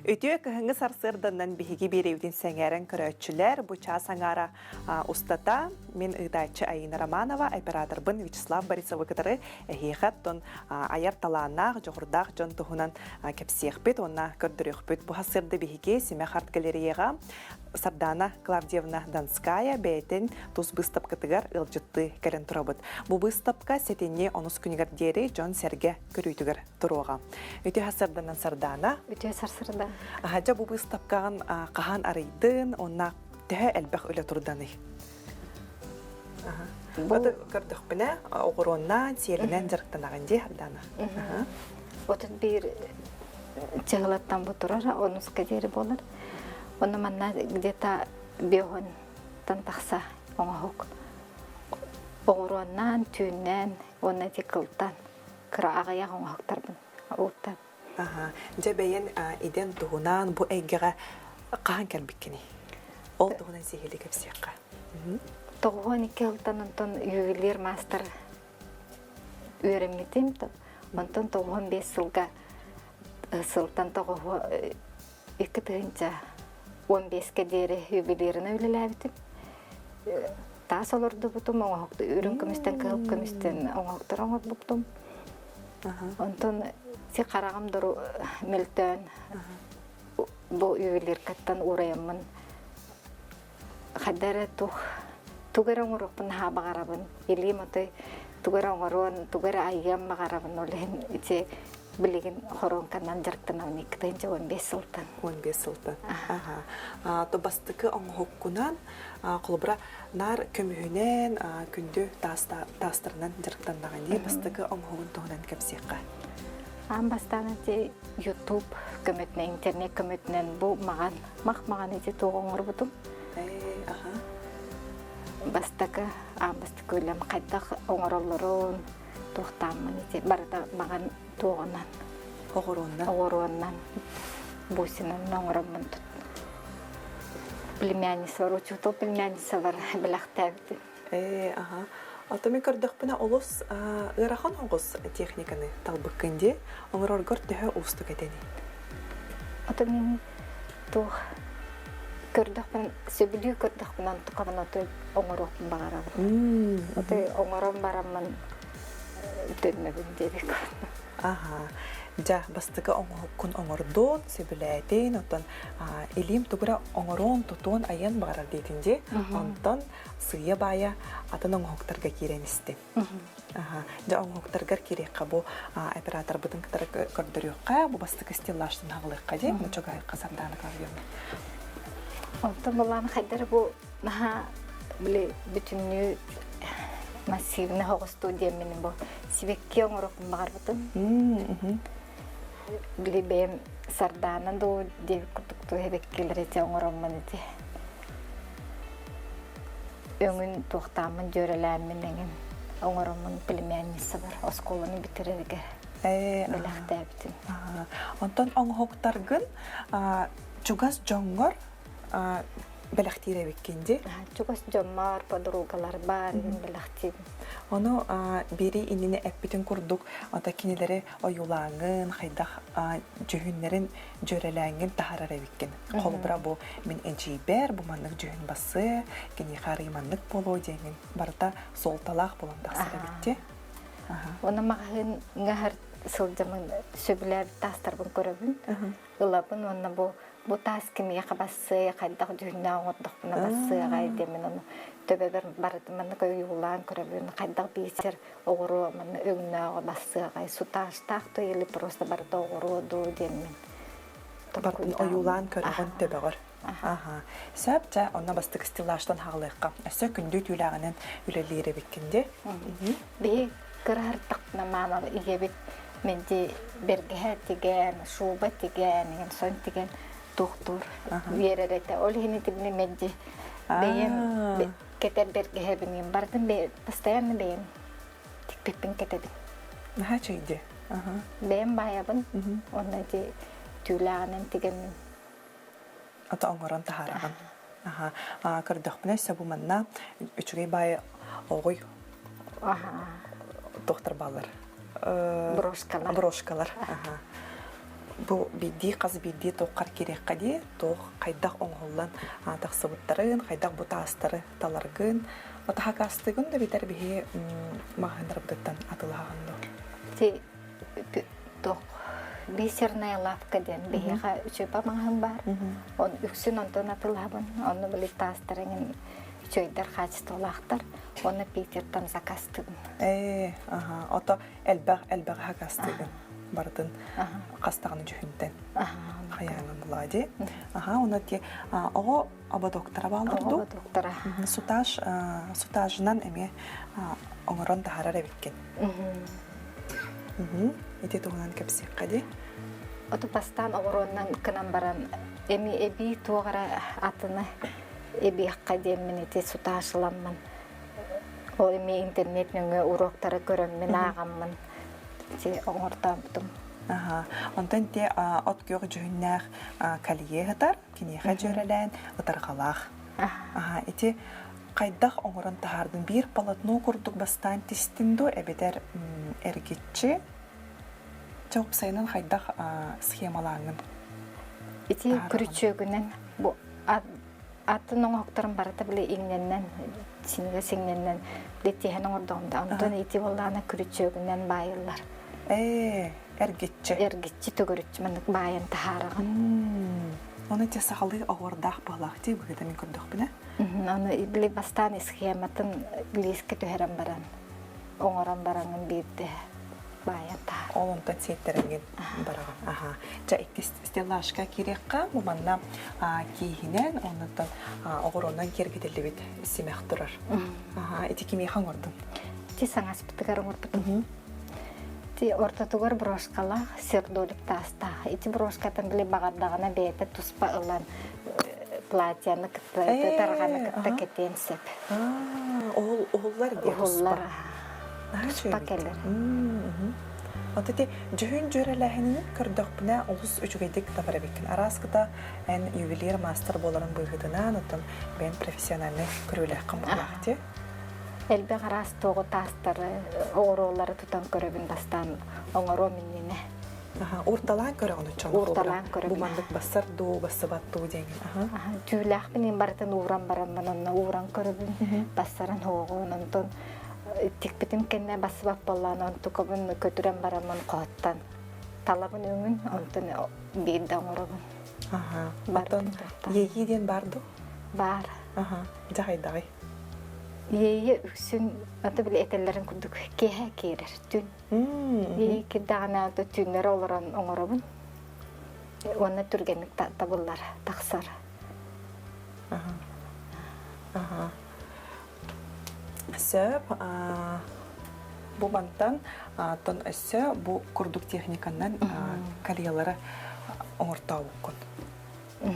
Үтүө кыһыҥҥы сарсыарданан биһиги биэрэбитин сэҥээрэн көрөөччүлэр бу чаас аҥаара устата мин ыытааччы Айыына Романова, операторбын Вячеслав Борисовы кытары эһиэхэ оттон айар талааннаах, дьоҕурдаах дьон туһунан кэпсиэхпит уонна көрдөрүөхпүт. Бу сарсыарда биһиги Симэх арт-галереяҕа Сардаана Клавдиевна Донская бэйэтин тус быыстапкатыгар ыалдьыттыы кэлэн турабыт. Бу быыстапка сэтинньи онус күнүгэр диэри дьон-сэргэ көрүүтүгэр туруоҕа. Үтүө сарсыарданан Сардаана. Үтүө сарсыарда. Дьэ бу быыстапкаҕын хаһан арыйдын, уонна төһө элбэх үлэ турданый? Бу көрдөхпүнэ, оҕуруоннаан, сиэлинэн дьарыктанаҕын дии, Сардаана. 31 чыһылаттан бу турар, онуска диэри буолар. Онно манна где-то биоһонтан тахса оҥоһук. Оҕуруоннаан, түүннээн уонна ити кылтан кыра аҕыйах оҥоһуктарбын ууртан. Аха. Дьэ бэйэн идэн туһунан бу эйгэҕэ хаһан кэлбиккиний? Ол туһунан сиһилии кэпсиэххэ. 92 сылтан онтон ювелир маастар үөрэммитим. Онтон 95 сылга сылтан тоҕуһу 2015-кэ диэри юбилейынан үлэлээбитим. Таас олордубутум, оҥоһукту үрүҥ көмүстэн, кыһыл көмүстэн оҥоһуктар оҥорбуптум. Онтон си хараҕым дору мөлтөөн бу ювелиркаттан уурайаммын хайда эрэ тух тугу эрэ оҥоруохпун наһаа баҕарабын. Илиим отой тугу эрэ оҥоруон, тугу эрэ айыам баҕарабын. Ол иһин ити билигин хоруоҥканан дьарыктанабын 2015 сылтан. 15 сылтан. Аха. То бастакы оҥоһуккунан холобура наар көмүһүнэн күндү таастарынан дьарыктаннаҕын дии бастакы оҥоһугун туһунан кэпсиэххэ. Аан бастаан ити YouTube көмөтүнэн, интернет көмөтүнэн бу маҕан, мах маҕан ити туох оҥорбутум. Аха. Бастакы аан бастакы үлэм хайдах оҥороллорун, туохтааммын ити барыта маҕан туоҕунан оҕуруоннан оҕуруоннан бусинанан оҥороммун тут племянницалар учуутал племянницалар бэлэхтээбитим Ээ, аха. Ото мин көрдөхпүнэ олус ыарахан оҕус техниканы талбыккын дии. Оҥороргор төһө уустук этэний? Ото мин туох көрдөхпүн сөбүлүү көрдөхпүн онтукабын отой оҥоруохпун баҕарабын. Отой оҥорон бараммын төннөбүн диэбик. Аха. Дьэ, бастакы оҥоһуккун оҥордун, сөбүлээтин, оттон илиим тугура оҥоруон, тутуон, айыан баҕарар диэтин дии. Онтон сыыйа-баайа атын оҥоһуктарга киирэн истин. Аха. Дьэ, оҥоһуктаргар киириэххэ бу операторбытын кытары көрдөрүөххэ, бу бастакы стеллажтан аҕалыахха дии, мучугайыкка Сардаана Клавдиевна. Онтон булаан хайдара бу наһаа били бүтүннүү массивный оҕустуу диэммин бу сибэкки оҥоруохпун баҕарбытым. Били бэйэм Сардаана дуу диэбит курдук туу эбэккилэр ити оҥороммун ити өҥүн туохтааммын дьүөрэлээммин эҥин оҥороммун племянницабар оскуоланы бүтэрэргэ бэлэхтээбитим. Онтон оҥоһуктаргын чугас дьоҥҥор бэлэхтиир эбиккин дии. Чугас дьоммор, подругаларбар бэлэхтиибин. Ону бири иннинэ эппитин курдук, ата кинилэри ойуулааҥҥын, хайдах дьүһүннэрин дьүөрэлээҥҥин таһаарар эбиккин. Холобура бу мин эдьиийбэр бу маннык дьүһүн бассыа, киниэхэ арый маннык буолуо диэҥҥин барыта суолталаах буолан тахсар эбит дии. Уонна маҕаһыыҥҥа сылдьаммын сөбүлээбит таастарбын көрөбүн. Ылабын уонна бу бу таас кимиэхэ бассыай хайдах дьүһүннээх оҥордохпуна бассыаҕай диэммин ону төбөбөр барытын маннык ойуулаан көрөбүн хайдах биисэр оҕуруо манна өҥнөөҕө бассыаҕай суташтаах то или просто барыта оҕуруо дуу диэммин Барытын ойуулаан көрөҕүн төбөҕөр. Аха. Сөп, дьэ, онно бастакы стеллажтан хаалыахха. Өссө күндү түүлээҕинэн үлэлиир эбиккин дии. Биһи кыраһартахпына маамам ийэбит мэлдьи бэргэһэ тигэн, шуба тигэн, игин сон тигэн туохтуур үөрэр этэ. Ол иһин итибини мэлдьи бэйэм кэтэр бэргэһэбин барытын постоянно бэйэм тикпиппин кэтэбин. Наһаа үчүгэй Бэйэм баайабын, уонна ити түүлээҕинэн тигэммин Ата оҥорон таһаараҕын. Аха. Көрдөхпүнэ өссө бу манна үчүгэй баай оҕуй туохтар бааллар? Брошкалар. Брошкалар. Аха. Бу биирдии хас биирдии туоххар киириэххэ дии, туох хайдах оҥоһуллан тахсыбыттарын, хайдах бу таастары таларгын, отаһакаастыгын да битэр биһи маҕаһыыннарбытыттан атылаһаҕын дуо? Ти туох бисерная лавка диэн биһиэхэ үчүгэй маҕаһыын баар. Он үксүн онтон атылаһабын. Онно били таастарыҥын үчүгэйдэр хаачыстыбалаахтар. Уонна Питертан заказтыыбын. Ээ, аха. Ото элбэх элбэх хакастыыгын барытын хастаҕаны дьүһүнтэн хайаанан булаа дии. Аха, уна ти оҕо ободоктора бааллар дуу? Ободоктора. Сутаж сутажынан эмиэ оҥорон таһаарар эбиккин. Ити туһунан кэпсиэххэ дии. Оту бастаан оҕуруоннан кынан баран эми эбии туох эрэ атыны эбиэххэ диэммин ити сутаашыламмын Ол эмиэ интернет нөҥүө уруоктары көрөммүн, ааҕаммын ити оҥортообутум. Аха. Онтон те от күөх дьүһүннээх колье ытар, киниэхэ дьүөрэлээн ытарҕалаах. Аха, ити хайдах оҥорон таһаардын биир полотно курдук бастаан тистин дуо эбэтэр эргиччи чэ уопсайынан хайдах схемалааҥҥын Ити күрүчүөгүнэн бу атын оҥоһуктарым барыта били иҥнэннэн синигэ сиҥнэннэн били тиһэн оҥордоҕум да онтон ити буоллаҕына күрүчүөгүнэн баайыллар ээ эргиччи эргиччи төгүрүччү маннык баайан таһаараҕын Оны те сахалыы оһуордаах быһалаах дии быһыыта мин көрдөхпүнэ Аны били бастаан схематын лиискэ түһэрэн баран оҥорон бараҥын биирдэ баайан таһаар Ол онтон сиэттэрэҥҥин бараҕын. Аха. Чэ иккис стеллажка киириэххэ бу манна кииһинэн оннуттан оҕуруонан киэргэтиллибит симэх турар. Аха, ити кимиэхэ оҥордун? Ити саҥаспытыгар оҥорбутум. Ити ортотугар брошкалаах сердолик таастаах. Ити брошкатын били баҕардаҕына бэйэтэ туспа ылан платьяны кытта тарҕаны кытта кэтиэн сөп. Ол уһуллар дии Уһуллар. Туспа кэлэр. Вот ити дьүһүн дьүөрэлээһинин көрдөхпүнэ олус үчүгэйдик табар эбиккин. Арааскыта эн ювелир маастар буоларын быһыытынан, оттон бэйэн профессиональнай көрүүлээххин буоллаах дии. Элбэх араас туоҕу таастары, оҕуруолары тутан көрөбүн бастаан оҥоруом иннинэ. Уурталаан көрөҕүн оччоҕо Уурталаан көрөбүн. Бу маннык бассар дуу, бассыбат дуу диэҥин. Түүлээхпин иин барытын ууран бараммын онно ууран көрөбүн. Бассаран һуоҕун, онтон тикпитим кэннэ бассыбат буоллаан онтукабын көтүрэн бараммын хоһуттан талабын өҥүн, онтон биирдэ оҥоробун. Оттон иэйии диэн баар дуу? Баар. Дьэ хайдаҕый? Иэйии үксүн аты били этэллэрин курдук киэһэ киирэр түн. Кирдэҕинэ түүннэри олорон оҥоробун. Уонна түргэнник табыллар, тахсар. Сөп. Бу мантан тон өссө бу курдук техниканан кальялары оҥортообуккун.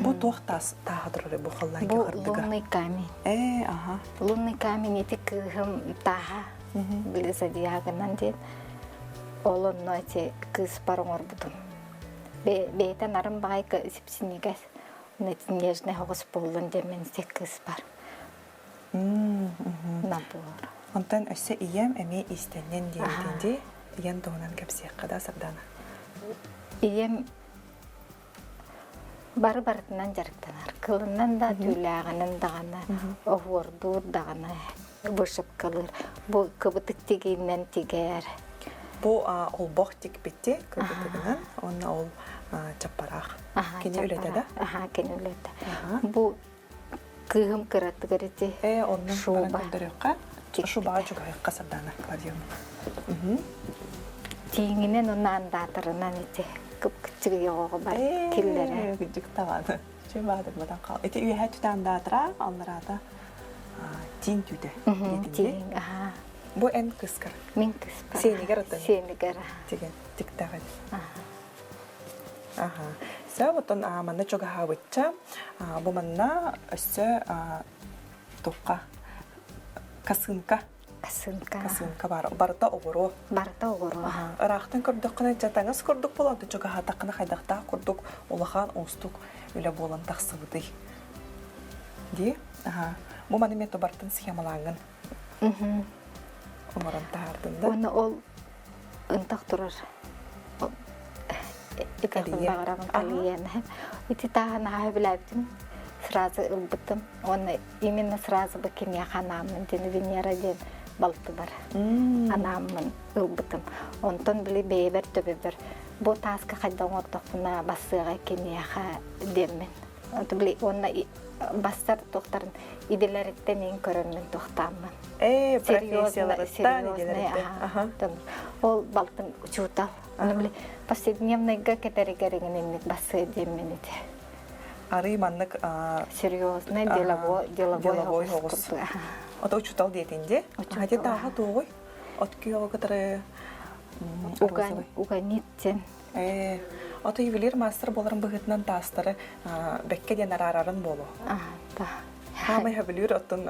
Бу туох таас тааһа турар бу халлаан Бу лунный камень. Ээ, аха. Лунный камень ити кыыһым тааһа били зодиагынан диэн ол онно ити кыыспар оҥорбутум. Бэйэтэ нарын баҕайы сипсинньигэс нежный оҕус буоллун диэн мин ити кыыспар набор. Онтон өссө ийэм эмиэ иистэнньэн диэбитин дии. Ийэм туһунан кэпсиэххэ да Сардана. Ийэм Бары барытынан дьарыктанар. Кылынан да, түүлээҕинэн даҕаны, оһуордуур даҕаны, вышивкалыыр. Бу кыбытык тигиинэн тигэр. Бу олбох тикпити кыбытыгынан уонна ол чаппараах. Кини үлэтэ да? Аха, кини үлэтэ. Бу кыыһым кыратыгар ити Ээ, онно шуба. көрдөрүөххэ. Шубаҕа чугаһыахха Сардана Клавдиевна. Тииҥинэн уонна андаатарынан ити кып-кыччыгый оҕоҕо бар киллэрэ. Кырдьык даҕаны. Чү баатырбатан хаал. Ити үөһэ түтэ андаатара, аллараата тииҥ түүтэ. Тииҥ, аха. Бу эн кыскар. Мин кыспар. Сиэнигэр ытын. Сиэнигэр. Тиген, тиктэҕин. Аха. Сөп, оттон манна чугаһаабычча, бу манна өссө тухха косынка Косынка. Косынка бар. Барыта оҕуруо. Барыта оҕуруо. Ыраахтан көрдөххүнэ дьатаҥас курдук буолан, чугаһаатаххына хайдахтаах курдук улахан уустук үлэ буолан тахсыбытый. Дии? Аха. Бу маны мен тубартын схемалааҥҥын оҥорон таһаардын да? Уонна ол ынтах турар. Этиэхпин баҕарабын калиен. Ити тааһын аһа билээбитим. Сразу ылбытым. Уонна именно сразу бу кимиэхэ анааммын диэн Венера диэн балтыбар анааммын ылбытым. Онтон били бэйэбэр төбөбөр бу тааска хайда оҥордохпуна бассыаҕа киниэхэ диэммин. Били уонна бастар туохтарын идэлэриттэн иин көрөммүн туохтааммын. Ээ, профессияларыттан, идэлэриттэн. Ол балтым учуутал. Оны били повседневныйга кэтэригэр иҥин бассыа диэммин ити. Арый маннык серьезный деловой деловой соҕус. Ото учуутал диэтин дии. Хати тааха туоҕуй? От күйөҕө кытары Уганит диэн. Ээ, ото ювелир мастер буоларын быһыытынан таастары бэккэ диэн араарарын буолуо. Хаамай хөбүлүүр оттон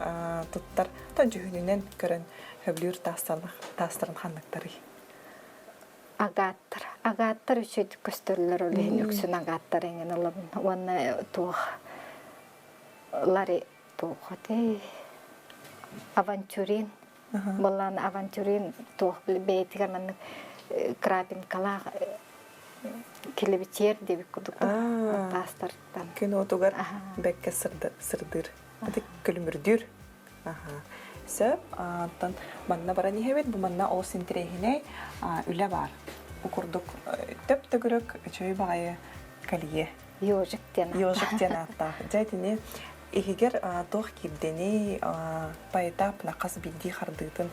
туттар, оттон дьүһүнүнэн көрөн хөбүлүүр таастарын ханныктарый? Агаттар. Агаттар үчүгэй көстөллөр ол иһин үксүн агаттар эҥин ылабын. Уонна туох лари туох этэй авантюрин Былаан авантюрин туох бэйэтигэр маннык крапинкалаах килэбичиэр диэбит курдук таастартан. Күн уотугар бэккэ сырдыыр. Ити күлүмүрдүүр. Сөп. Оттон манна баран иһэбит. Бу манна олус интэриэһинэй үлэ баар. Бу курдук төп-төгүрүк үчүгэй баҕайы колье. Ёжик диэн Ёжик диэн ааттаах. Дьэ итини иһигэр туох киирдэний, поэтапно хас биирдии хардыытын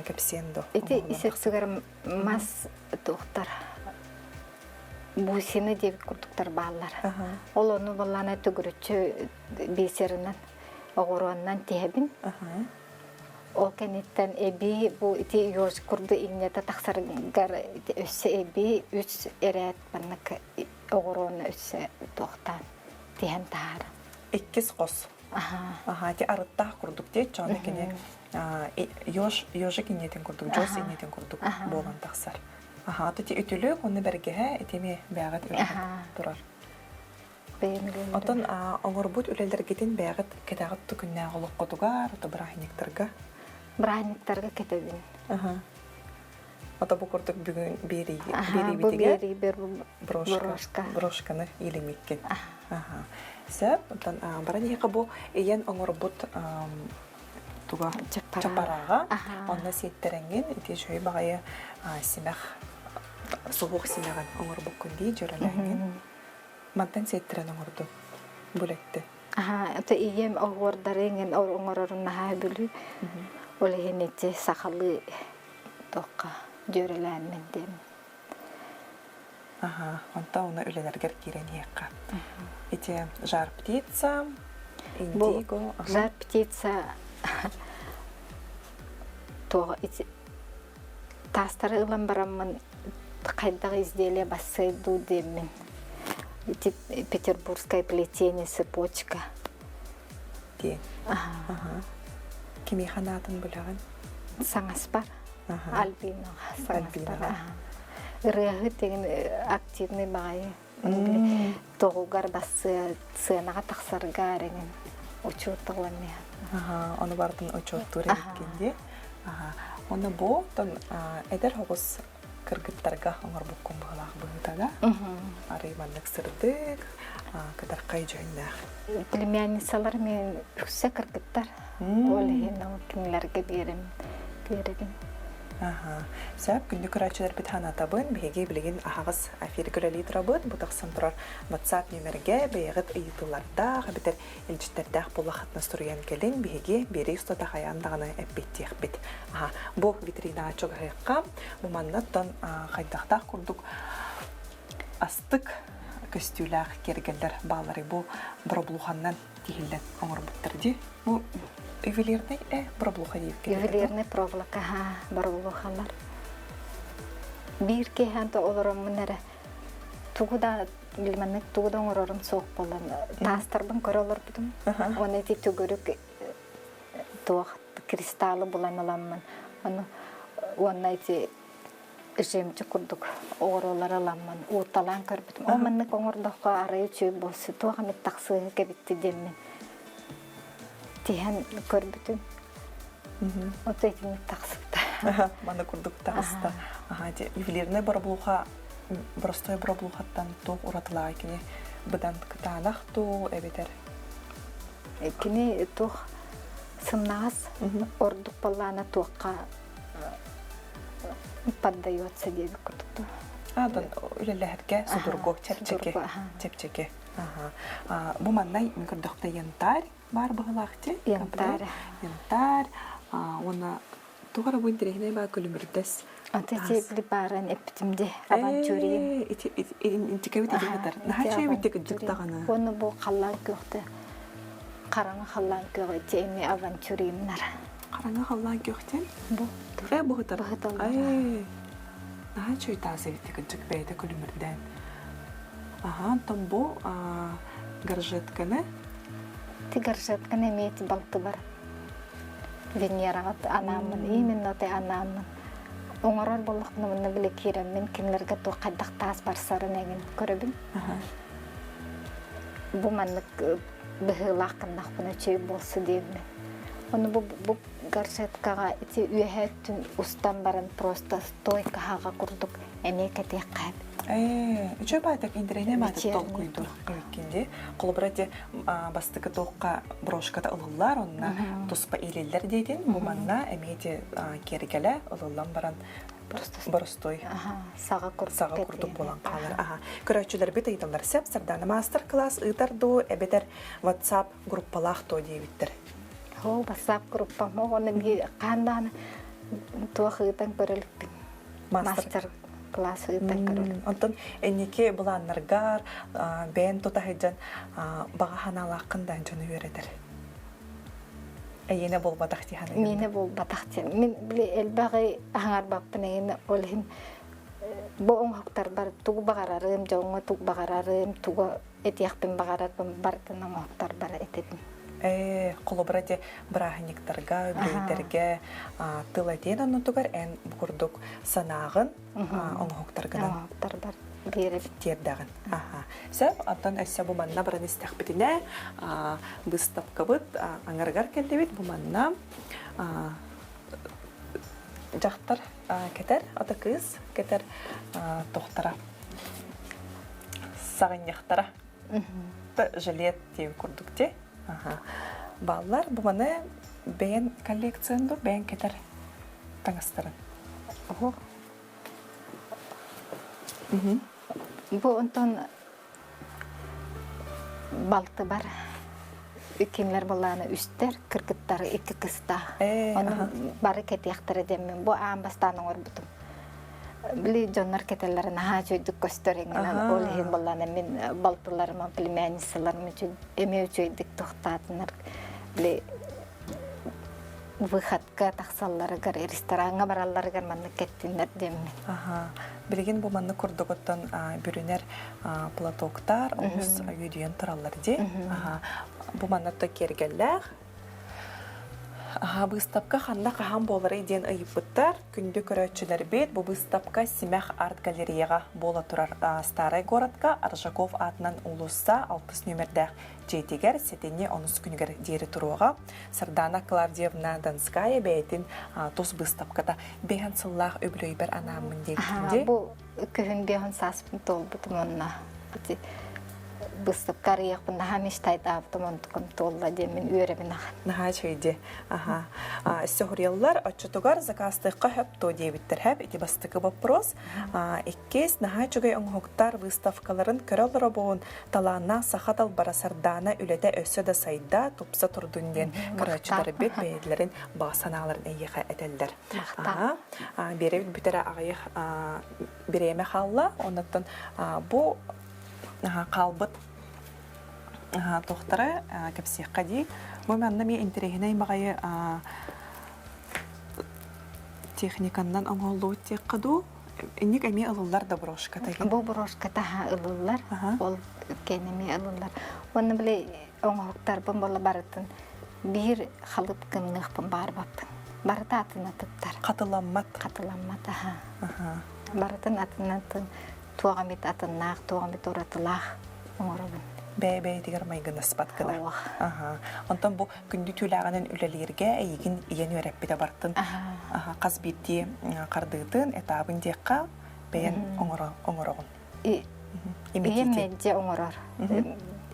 кэпсиэн до. Ити исексүгэр мас туохтар бусины диэбит курдуктар бааллар. Ол ону баллаана төгүрүччү бисерынан оҕуруоннан тиһэбин. Ол кэнниттэн эбии бу ити ёж курду иҥнэтэ тахсарыгар өссө эбии үс эрээт маннык оҕуруону өссө туохтаан тиһэн таһааран. Иккис хос. Аха, ити арыттаах курдук диэт дьоно кини ёж ёжик иннетин курдук, дьос иннетин курдук буолан тахсар. Аха, ити үтүлүк, онно бэргэһэ итими бэҕэт үлэҕит турар. Отон оҥорбут үлэлэргитин бэйэҕит кэтэҕит күннээҕи олоххутугар, ото бырааһынньыктарга? Бырааһынньыктарга кэтэбин. Ото бу курдук бүгүн биэриибитигэр брошка, брошканы иилиммиккин. Сөп, оттон баран иһиэхэ бу ийэн оҥорбут туга чаппарааҕа, онно сиэттэрэҥҥин ити үчүгэй баҕайы симэх суһуох симэҕин оҥорбуккун дии дьөрөлөөҥҥүн. Мантан сиэттэрэн оҥордум. Булетти. Аха, это ийэм оһуордары иҥин оҥорорун наһаа бүлүү. Ол иһин ити сахалыы туохха дьүөрэлээммин диэн. Аха, онто уна үлэлэргэр киирэн иһиэххэ. Ити жар птица, индиго. Жар птица туох ити таастары ылан бараммын хайдах изделие бассыай дуу диэммин ити петербургское плетение цепочка диэн кимиэхэ анаатын билэҕин саҥаспар Альбинаҕа саҥаспар ырыаһыт деген активный баҕайы тоҕугар бассыа сыанаҕа тахсарга эрэҥин учуотталан ону барытын учуоттуур эбиккин дии Уонна бу оттон эдэр оҕус кыргыттарга оҥорбуккун быһыылаах быһыыта да арый маннык сырдык кытархай дьүһүннээх племянницалар мен үксэ кыргыттар ол иһин ол кинилэргэ биэрим биэрэбин Сөп, күндү көрөөччүлэрбит санатабын, биһиги билигин аһаҕас эфиргэ үлэлии турабыт. Бу тахсан турар WhatsApp нүөмэргэ бэйэҕит ыйытыылардаах эбэтэр илдьиттэрдээх буоллаххытына суруйан кэлин, биһиги биэрии устата хайаан даҕаны эппиэттиэхпит. Аха, бу витринаҕа чугаһыахха, бу маннаттан хайдахтаах курдук астык көстүүлээх киэргэллэр баалларый бу боробулуханнан тиһиллэн оҥорбуттар дии. Бу ювелирный боробулуха диэбиккэ Ювелирный проволока боробулухалар. Биир киһи олороммун эрэ тугу да маннык тугу да оҥорорум суох буолан таастарбын көрө олорбутум. Уонна ити төгүрүк туох кристаллы булан ыламмын ону уонна ити жемчуг курдук оҕуруолары ыламмын уурталаан көрбүтүм. Ол маннык оҥордоххо арай үчүгэй буолсу туох эмит тахсыыһы кэбитти диэммин тиһэн көрбүтүм. Ото итинник тахсыбыта. Манна курдук таҕыста. Аха, ювелирная боробулуха. Боростуой боробулуохаттан туох уратылааҕый кини быдан кытаанах дуу эбэтэр Кини туох сымнаҕас ордук баллаана туохха поддается диэбит курдук дуу. Адан үлэлэһэргэ судургу, чэпчэки. Чэпчэки. Бу манна мин көрдөхпүнэ янтарь баар быһыылаах дии. Янтарь. Янтарь уонна туох эрэ бу интэриэһинэй баар күлүмүрдэс. Аты били баарын эппитим де авантюрин. Интикэбит ити хатар. Наһаа үчүгэй кырдьык даҕаны. Уонна бу халлаан күөхтэ хараҥа халлаан күөҕэ ити эми авантюриннар. Хараҥа халлаан күөхтэн? Бу. Э быһытар. Ай. Наһаа үчүгэй таас эбит кырдьык бэйэтэ күлүмүрдээн. Аха, онтон бу горжетканы Ти горжетканы эмиэ балтыбар Венераҕа анааммын, именно ты анааммын. Оҥорор буоллахпына манна били киирэммин кинилэргэ туох хайдах таас барсарын эҥин көрөбүн. Бу маннык быһыылаах гыннахпына үчүгэй буолсу диэммин. Ону бу, бу горшеткаҕа ити үөһээ өттүн устан баран просто стойка хаҕа курдук эмиэ кэтиэххэ Ээ, үчүгэй баайтак интэриэһинэй баайтак толкуйдуур эбиккин дии. Холобура ити бастакы туохха брошката ылыллар, онно туспа иилиллэр диэтин, бу манна эмиэ ити киэргэлэ ылыллан баран боростуой саҕа курдук саҕа курдук буолан хаалар. Аха. Көрөөччүлэрбит ыйыталлар сөп Сардаана маастар-класс ыытар дуу, эбэтэр WhatsApp группалаах дуо диэбиттэр. Оо, WhatsApp группам, ону хаан даҕаны туох ыытан көрөлүкпүн. Мастер класс ыытан көрөлүк. Онтон энники былааннаргар бэйэн тута сылдьан баҕа санаалааххын да дьону үөрэтэр. Эйиэнэ буолбатах дии саныыбын. Миэнэ буолбатах диэн. Мин били элбэҕи аһаҥарбаппын эйиэнэ ол иһин бу оҥоһуктарбар тугу баҕарарым, дьоҥҥо тугу баҕарарым, тугу этиэхпин баҕарарбын барытын оҥоһуктарбар этэбин. Ээ, холобура ити бырааһынньыктарга, үбүлүөйдэргэ тыл этиэн оннутугар эн бу курдук санааҕын оҥоһуктаргынан оҥоһуктарбар биэрэбин. Тиэрдэҕин. Аха. Сөп, оттон өссө бу манна баран истэхпитинэ, быыстапкабыт аҥарыгар кэллибит. Бу манна дьахтар кэтэр, ата кыыс кэтэр тохтара, саҕынньахтара. Жилет диэн курдук ти. Бааллар. Бу маны бэйэн коллекциян дур, бэйэн кэтэр таҥастарын. Оһо. Бу онтон балтыбар кинилэр былаана үстэр, кыргыттары икки кыстаах. Ону бары кэтиэхтэрэ диэммин бу аан бастаан оҥорбутум. Били дьоннор кэтэллэрин наһаа үчүгэйдик көстөр иҥинэн ол иһин былаана мин балтыларым, племянницаларым эмиэ үчүгэйдик тохтаатынар. Били выходка тахсалларыгар, рестораҥҥа баралларыгар маннык кэттиннэр диэммин. Аха. Билигин бу маннык курдугуттан бүрүнэр платоктар олус үөдүйэн тураллар дии. Аха. Бу манна то киэргэллээх. Аха, быыстапка ханна хаһан буоларый диэн ыйыппыттар. Күндү көрөөччүлэрбит, бу быыстапка Симэх арт-галереяҕа буола турар Старай городка Аржаков аатынан уулусса 6 нүөмэрдээх дьиэтигэр сэтинньи онус күнүгэр диэри туруоҕа. Сардаана Клавдиевна Донская бэйэтин тус быыстапката биэһэн сыллаах үбүлүөйбэр анааммын диэбитин Бу күһүн биэһэн сааспын туолбутум онно быыстапка арыйыахпын наһаа мечтайдаабытым онтукум туолла диэммин үөрэбин ахан. Наһаа үчүгэй Аха. Сөһүрүеллар оччотугар заказтыахха хөп туо диэбиттэр хэп ити бастакы вопрос. Иккис наһаа үчүгэй оҥоһуктар выставкаларын көрө олоробун талааннаах саха далбара Сардаана үлэтэ өссө да сайда, тупса турдун диэн көрөөччүлэрбит бэйэлэрин баҕа санааларын эйиэхэ этэллэр. Биэрэбит бүтэрэ аҕыйах бириэмэ хаалла. Оннуттан бу хаалбыт туохтара кэпсиэххэ дии. Бу манна эмиэ интэриэһинэй баҕайы техниканнан оҥоһуллубут диэххэ дуу. Инник эмиэ ылыллар да брошката Бу брошката ылыллар. Ол кэн эмиэ ылыллар. Уонна били оҥоһуктарбын буола барытын биир халып гынныахпын баарбаппын. Барыта атын атыттар. Хатыламмат. Хатыламмат аха. Барытын атын атын туох эмит атыннаах, туох эмит уратылаах оҥоробун. Бэйэ-бэйэтигэр майгынаспат гына. Аха. Онтон бу күндү түүлээҕинэн үлэлииргэ эйигин ийэн үөрэппитэ бартын. Хас биирдии хардыытын, этабын диэххэ, бэйэн оҥороҕун? Ийэм мэлдьи оҥорор.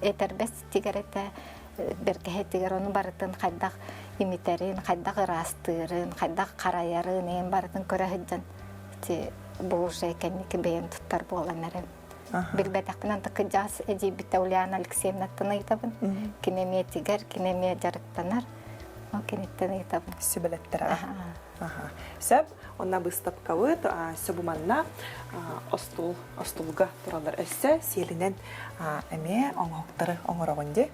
Этэрбэс тигэр этэ, бэргэһэ тигэр, ону барытын хайдах имитэрин, хайдах ыраастыырын, хайдах харайарын, эйэн барытын көрө сылдьан ити бу уже кэнники бэйэм туттар буолан эрэм. Билбэтэхпин антык кырдьаҕас эдьиийбиттэ Ульяна Алексеевнаттан ыйытабын. Кини эмиэ тигэр, кини эмиэ дьарыктанар. Ол киниттэн ыйытабын. Сүбэлэттэрэ. Сөп. Онно быыстапкабыт сөбуманна остуол остуулга тураллар өссө сиэлинэн эмиэ оҥоһуктары оҥороҕун дии.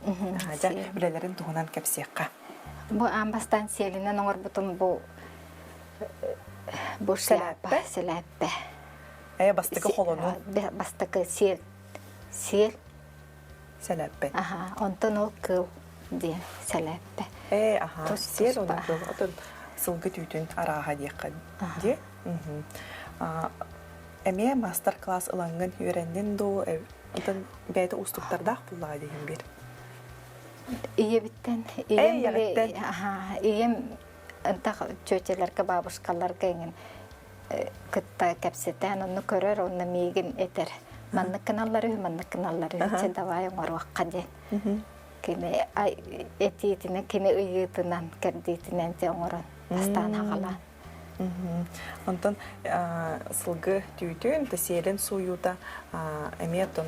Дьэ, үлэлэрин туһунан кэпсиэххэ. Бу аан бастаан сиэлинэн оҥорбутум бу бу шляпа, сэлээппэ. Э, бастакы холону. Бастакы сиэл. Сиэл. Сэлээппэ. Аха, онтон ол кыл диэн сэлээппэ. Э, аха, сиэл онон кыл. Отон сылгы түүтүн арааһа диэххэ дии. Эмиэ мастер-класс ылаҥҥын үөрэннин дуу, отон бэйэтэ уустуктардаах буллаҕа диэһин биир. Ийэбиттэн, ийэм, аха, ийэм ынтах тетяларга, бабушкаларга эҥин кытта кэпсэтэн, онно көрөр, онно миигин этэр. Маннык гыналлар үһү, маннык гыналлар үһү, чэ давай оҥоруохха диэн. Кини этиитинэн, кини ыйыытынан, кэрдиитинэн дьэ оҥорон, бастаан аҕалаан. Онтон сылгы түүтүн, сиэлин сууйуута эмиэ оттон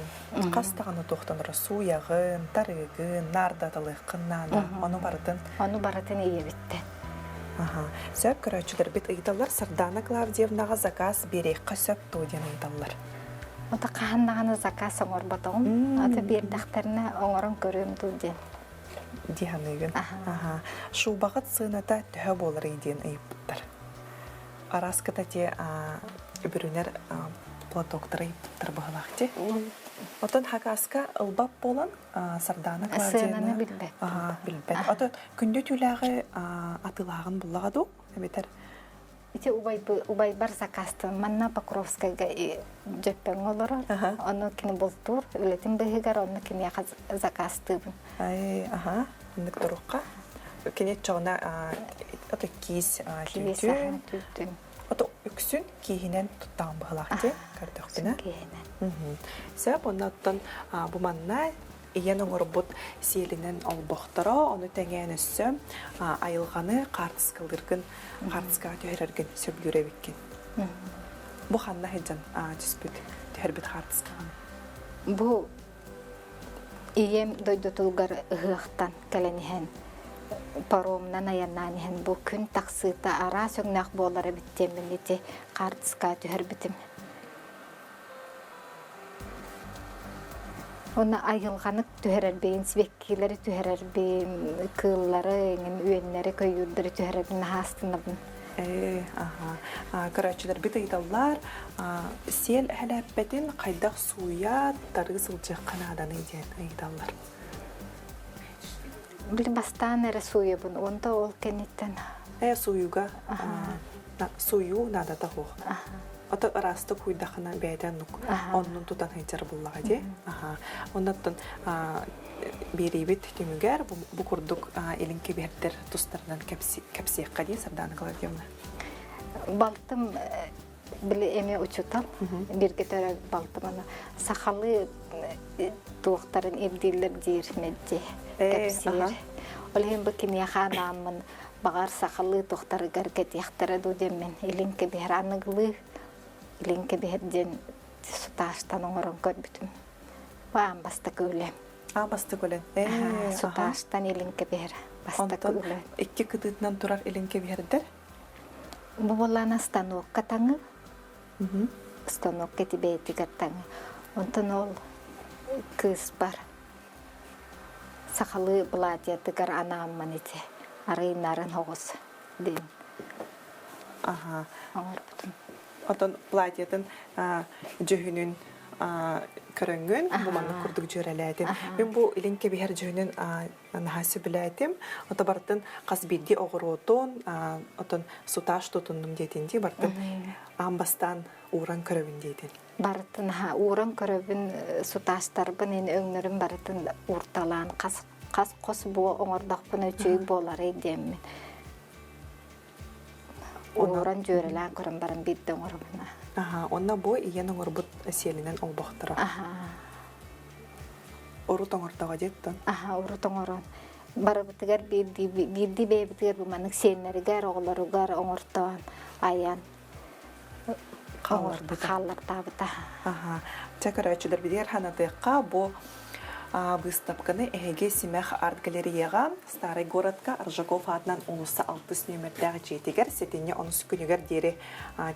хас даҕаны туохтанара сууйаҕын, тарыыгын, наардаталыаххын наада. Ону барытын Ону барытын ийэбиттэн. Аха. Сөп көрөөччүлэрбит ыйыталлар Сардаана Клавдиевнаҕа заказ биэриэххэ сөп дуо диэн ыйыталлар. Ото хаһан даҕаны заказ оҥорботоҕум. Ото биэрдэхтэринэ оҥорон көрүөм дуу диэн. Дии саныыгын. Аха. Шубаҕыт сыаната төһө буоларый диэн ыйыппыттар. Араската те бүрүнэр платоктары ыйыппыттар быһылаах ти. Отон хакаска ылбап буолан Сардаана Клавдиевна Сыананы билбэт. билбэт. Ото күндү түүлээҕи атыылааҕын буллаҕа дуу? Эбэтэр Ити убайбар заказтан манна Покровскайга Дьөппөҥҥө олорор. Ону кини бултуур үлэтин быыһыгар онно киниэхэ заказтыыбын. Ай, аха, оннук турукка. Кини чоҕуна ото киис түүтүн. Түүтүн. Ото үксүн кииһинэн туттаҕын быһылаах дии көрдөхпүнэ. Кииһинэн. Сөп, онно оттон бу манна ийэн оҥорбут сиэлинэн олбохторо, ону тэҥээн өссө айылҕаны хаартыскалыыргын, хаартыскаҕа түһэрэргин сөбүлүүр эбиккин. Бу ханна сылдьан түспүт, түһэрбит хаартыскаҕын? Бу ийэм дойдутугар ыһыахтан кэлэн иһэн, паромунан айаннаан иһэн бу күн тахсыыта араас өҥнөөх буолар эбит диэммин ити хаартыскаҕа түһэрбитим. Уонна айылҕаны түһэрэрбин, сибэккилэри түһэрэрбин, кыыллары, эҥин үөннэри, көйүүрдэри түһэрэрбин наһаа астынабын. Ээ, аха. Көрөөччүлэрбит ыйыталлар, сиэл эһэлээппэтин хайдах сууйа, тарыы сылдьыахха нааданый диэн ыйыталлар. Били бастаан эрэ сууйабын, онто ол кэнниттэн Ээ, сууйууга сууйуу наадата суох. Ото ыраастык уйдахына бэйэтэ оннук оннун тутан сылдьар буллаҕа дии. Аха. Оннуттан биэриибит түмүгэр бу курдук илин кэбиһэрдэр тустарынан кэпсиэххэ дии Сардаана Клавдиевна. Балтым били эмиэ учуутал бииргэ төрөөбүт балтым аны сахалыы туохтарын ирдииллэр диир мэлдьи кэпсиир. Ол иһин бу киниэхэ анааммын баҕар сахалыы туохтарыгар кэтиэхтэрэ дуу диэммин илин кэбиһэр аныгылыы илин кэбиһэр диэн сутаастан оҥорон көрбүтүм. Бу аан бастакы үлэм. Аа бастакы үлэн. Сутаастан илин кэбиһэр бастакы үлэ. Икки кытыытынан турар илин кэбиһэрдэр. Бу буоллаана станокка таҥы. Станокка тибээтигэр таҥы. Онтон ол кыыспар сахалыы платьетыгар анааммын ити арый нарын оҕус диэн Аха. оҥорбутум. Отон платьетын дьүһүнүн көрөҥҥүн бу маннык курдук дьүөрэлээтим. Мин бу илин кэбиһэр дьүһүнүн наһаа сөбүлээтим. Ото бартын хас биирдии оҕуруотун, отон сутааш тутуннум диэтин дии бартын аан бастаан ууран көрөбүн диэтин. Барытын ууран көрөбүн, сутаастарбын, ини өҥнөрүн барытын уурталаан хас хас хос буо оҥордохпуна үчүгэй буоларый диэммин. Ууран дьүөрэлээн көрөн баран биирдэ оҥоробун. Аха, онно бу ийэн оҥорбут сиэлинэн олбохторо. Аха. Урут оҥордоҕо диэттэн. Аха, урут оҥорон. Барыбытыгар биирдии биирдии бэйэбитигэр бу маннык сиэннэригэр, оҕолоругар оҥортоон айан хаалларбыта. Хааллартаабыта. Аха. Чэ көрөөччүлэрбитигэр санатыахха бу быыстапканы эһиги Симэх арт-галереяҕа Старый городка Аржаков аатынан уулусса алтыс нүөмэрдээх дьиэтигэр сэтинньи онус күнүгэр диэри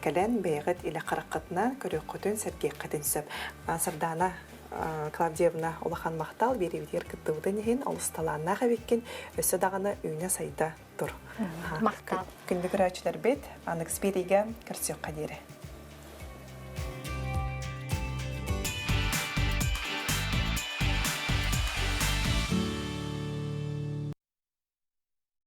кэлэн бэйэҕит илэ хараххытынан көрүөххүтүн, сэргиэххитин сөп. Сардаана Клавдиевна улахан махтал биэриибитигэр кыттыбытын иһин олус талааннаах эбиккин, өссө даҕаны үүнэ-сайда тур. Махтал. Күндү көрөөччүлэрбит, аныгыс биэриигэ көрсүөххэ диэри.